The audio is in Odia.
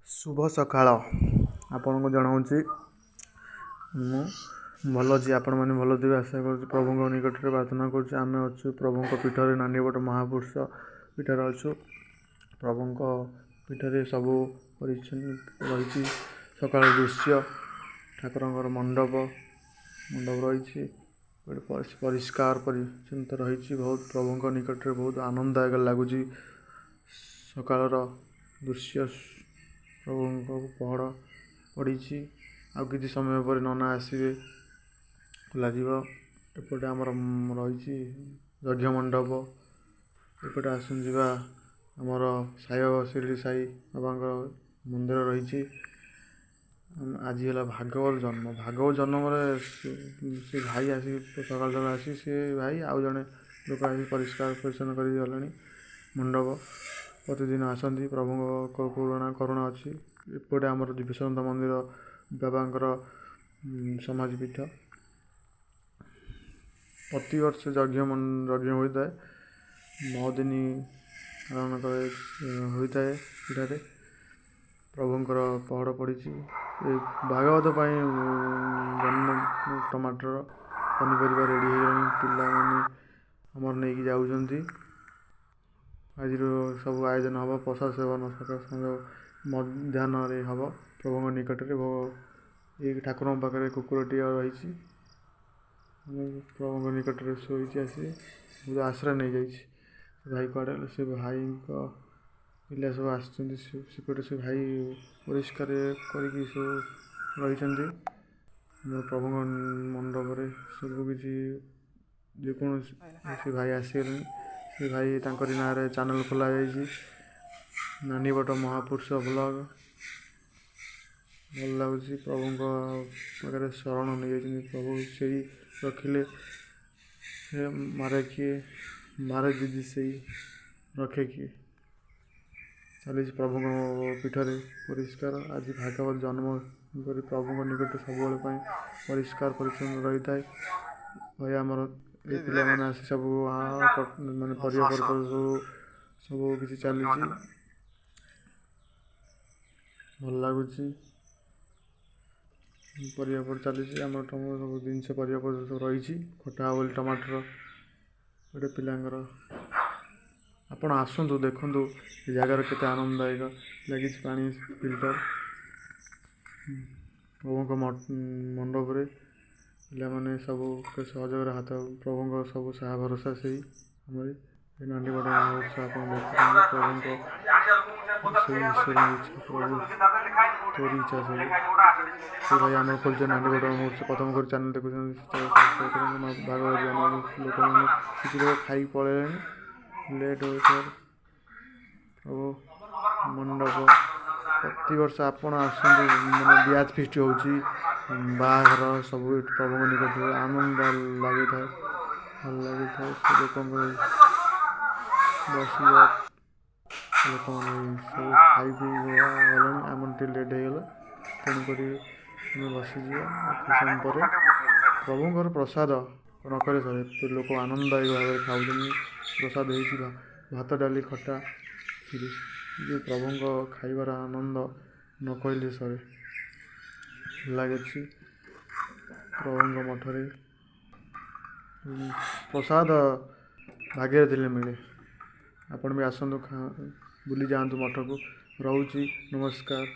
ଶୁଭ ସକାଳ ଆପଣଙ୍କୁ ଜଣାଉଛି। ମୁଁ ଭଲ ଅଛି, ଆପଣମାନେ ଭଲ ଥିବେ ଆଶା କରୁଛି। ପ୍ରଭୁଙ୍କ ନିକଟରେ ପ୍ରାର୍ଥନା କରୁଛି। ଆମେ ଅଛୁ ପ୍ରଭୁଙ୍କ ପୀଠରେ, ନାନୀବଟ ମହାପୁରୁଷ ପୀଠରେ ଅଛୁ। ପ୍ରଭୁଙ୍କ ପୀଠରେ ସବୁ ପରିଚ୍ଛନ୍ନ ରହିଛି। ସକାଳ ଦୃଶ୍ୟ, ଠାକୁରଙ୍କର ମଣ୍ଡପ ମଣ୍ଡପ ରହିଛି, ଗୋଟେ ପରିଷ୍କାର ପରିଚ୍ଛନ୍ନତା ରହିଛି ବହୁତ। ପ୍ରଭୁଙ୍କ ନିକଟରେ ବହୁତ ଆନନ୍ଦଦାୟକ ଲାଗୁଛି ସକାଳର ଦୃଶ୍ୟ। ପ୍ରଭୁଙ୍କ ପହଡ଼ ପଡ଼ିଛି, ଆଉ କିଛି ସମୟ ପରେ ନନା ଆସିବେ, ଖୋଲାଯିବ। ଏପଟେ ଆମର ରହିଛି ଯଜ୍ଞ ମଣ୍ଡପ। ଏପଟେ ଆସନ୍ତୁ ଯିବା, ଆମର ସାଇବାବା, ଶିରିଡ଼ି ସାଇ ବାବାଙ୍କ ମନ୍ଦିର ରହିଛି। ଆଜି ହେଲା ଭାଗବତ ଜନ୍ମ। ଭାଗବତ ଜନ୍ମରେ ସେ ଭାଇ ଆସିକି ସକାଳୁ ସକାଳୁ ଆସି, ସେ ଭାଇ ଆଉ ଜଣେ ଲୋକ ଆସି ପରିଷ୍କାର ପରିଚ୍ଛନ୍ନ କରି ଗଲେଣି ମଣ୍ଡପ। ପ୍ରତିଦିନ ଆସନ୍ତି, ପ୍ରଭୁଙ୍କ କରୁଣା କରୁଣା ଅଛି। ଏପଟେ ଆମର ଦିବ୍ୟସନ୍ତ ମନ୍ଦିର, ବାବାଙ୍କର ସମାଧି ପୀଠ। ପ୍ରତିବର୍ଷ ଯଜ୍ଞ ଯଜ୍ଞ ହୋଇଥାଏ, 9 ଦିନ ପାଳନ ହୋଇଥାଏ। ଏଠାରେ ପ୍ରଭୁଙ୍କର ପହଡ଼ ପଡ଼ିଛି ଏ ଭାଗବତ ପାଇଁ ଜନ୍ମ। ଟମାଟର ପନିପରିବା ରେଡ଼ି ହେଇଗଲାଣି, ପିଲାମାନେ ଆମର ନେଇକି ଯାଉଛନ୍ତି। ଆଜିର ସବୁ ଆୟୋଜନ ହେବ, ପ୍ରସାଦ ସେବନ ସକାଳ ସଞ୍ଜ ମଧ୍ୟାହ୍ନରେ ହେବ ପ୍ରଭୁଙ୍କ ନିକଟରେ ଭୋଗ। ଏଇ ଠାକୁରଙ୍କ ପାଖରେ କୁକୁରଟିଏ ରହିଛି, ପ୍ରଭୁଙ୍କ ନିକଟରେ ଶୋଇଛି ଆସି, ଆଶ୍ରୟ ନେଇଯାଇଛି। ଭାଇ କୁଆଡ଼େ ଗଲେ? ସେ ଭାଇଙ୍କ ପିଲା ସବୁ ଆସିଛନ୍ତି ସେପଟେ। ସେ ଭାଇ ପରିଷ୍କାର କରିକି ସବୁ ରହିଛନ୍ତି। ଆମର ପ୍ରଭୁଙ୍କ ମଣ୍ଡପରେ ସବୁ କିଛି ଯେକୌଣସି। ସେ ଭାଇ ଆସିଗଲେଣି। ସେ ଭାଇ, ତାଙ୍କରି ନାଁରେ ଚ୍ୟାନେଲ୍ ଖୋଲା ଯାଇଛି, ନାନୀବଟ ମହାପୁରୁଷ ବ୍ଲଗ। ଭଲ ଲାଗୁଛି। ପ୍ରଭୁଙ୍କ ପାଖରେ ଶରଣ ନେଇଯାଇଛନ୍ତି। ପ୍ରଭୁ ସେଇ ରଖିଲେ ସେ ମାରେ କିଏ, ମାରେ ଯଦି ସେଇ ରଖେ କିଏ? ଚାଲିଛି ପ୍ରଭୁଙ୍କ ପୀଠରେ ପରିଷ୍କାର। ଆଜି ଭାଗବତ ଜନ୍ମ କରି ପ୍ରଭୁଙ୍କ ନିକଟରେ ସବୁବେଳେ ପାଇଁ ପରିଷ୍କାର ପରିଚ୍ଛନ୍ନ ରହିଥାଏ। ଭାଇ ଆମର ଏଇ ପିଲାମାନେ ଆସି ସବୁ ମାନେ ପରିବା ପତ୍ର ସବୁ ସବୁ କିଛି ଚାଲିଛି। ଭଲ ଲାଗୁଛି। ପରିବା ପତ୍ର ଚାଲିଛି ଆମର, ସବୁ ଜିନିଷ ପରିବା ପତ୍ର ସବୁ ରହିଛି କଟା ହେବ ବୋଲି, ଟମାଟର ଗୋଟେ ପିଲାଙ୍କର। ଆପଣ ଆସନ୍ତୁ, ଦେଖନ୍ତୁ ଏ ଜାଗାର କେତେ ଆନନ୍ଦଦାୟକ ଲାଗିଛି। ପାଣି ଫିଲ୍ଟର ପ୍ରଭୁଙ୍କ ମଣ୍ଡପରେ ପିଲାମାନେ ସବୁ ସହଯୋଗରେ ହାତ। ପ୍ରଭୁଙ୍କ ସବୁ ସାହା ଭରସା ସେଇ ଆମରି ନାଣ୍ଡିବଟ ମହାପୁରୁଷ। ଆପଣ ଦେଖୁଛନ୍ତି ପ୍ରଭୁଙ୍କ ସେଇ ଈଶ୍ୱରଙ୍କ ଇଚ୍ଛା, ପ୍ରଭୁ ତୋରି ଇଚ୍ଛା ସବୁ। ସେ ଭାଇ ଆମର ଖୋଲିଛନ୍ତି ନାଣ୍ଡିବଟ ମହାପୁରୁଷ, ପ୍ରଥମ କରି ଚ୍ୟାନେଲ୍ ଦେଖୁଛନ୍ତି, ସବସ୍କ୍ରାଇବ୍ କରନ୍ତୁ। ଭାଗବତ ଜନ୍ମ, ଲୋକମାନେ କିଛି ଲୋକ ଖାଇକି ପଳେଇଲେଣି ଲେଟ୍ ହେଉଥିବାରୁ। ପ୍ରଭୁ ମଣ୍ଡପ ପ୍ରତିବର୍ଷ ଆପଣ ଆସନ୍ତୁ, ମାନେ ବ୍ୟାଚ୍ ଫିଷ୍ଟ ହେଉଛି, ବାହାଘର ସବୁ ଏଠି ପ୍ରଭୁଙ୍କ ନିକଟରେ ଆନନ୍ଦ ଲାଗିଥାଏ, ଭଲ ଲାଗିଥାଏ। ସେ ଲୋକଙ୍କ ବସିବା, ଲୋକମାନେ ସବୁ ଖାଇ ପିଇ ଗଲେଣି, ଆମର ଟିକେ ଲେଟ୍ ହେଇଗଲା, ତେଣୁକରି ଆମେ ବସିଯିବା କିଛି ସମୟ ପରେ। ପ୍ରଭୁଙ୍କର ପ୍ରସାଦ ନ କହିଲେ ସରେ, ଏତେ ଲୋକ ଆନନ୍ଦଦାୟକ ଭାବରେ ଖାଉଛନ୍ତି। ପ୍ରସାଦ ହେଇଛି ଭାତ, ଡାଲି, ଖଟା, କ୍ଷୀରି। ଯେଉଁ ପ୍ରଭୁଙ୍କ ଖାଇବାର ଆନନ୍ଦ ନ କହିଲେ ସରେ ଲାଗୁଛି। ପ୍ରଭୁଙ୍କ ମଠରେ ପ୍ରସାଦ ଭାଗ୍ୟରେ ଥିଲେ ମିଳେ। ଆପଣ ବି ଆସନ୍ତୁ, ବୁଲି ଯାଆନ୍ତୁ ମଠକୁ। ରହୁଛି, ନମସ୍କାର।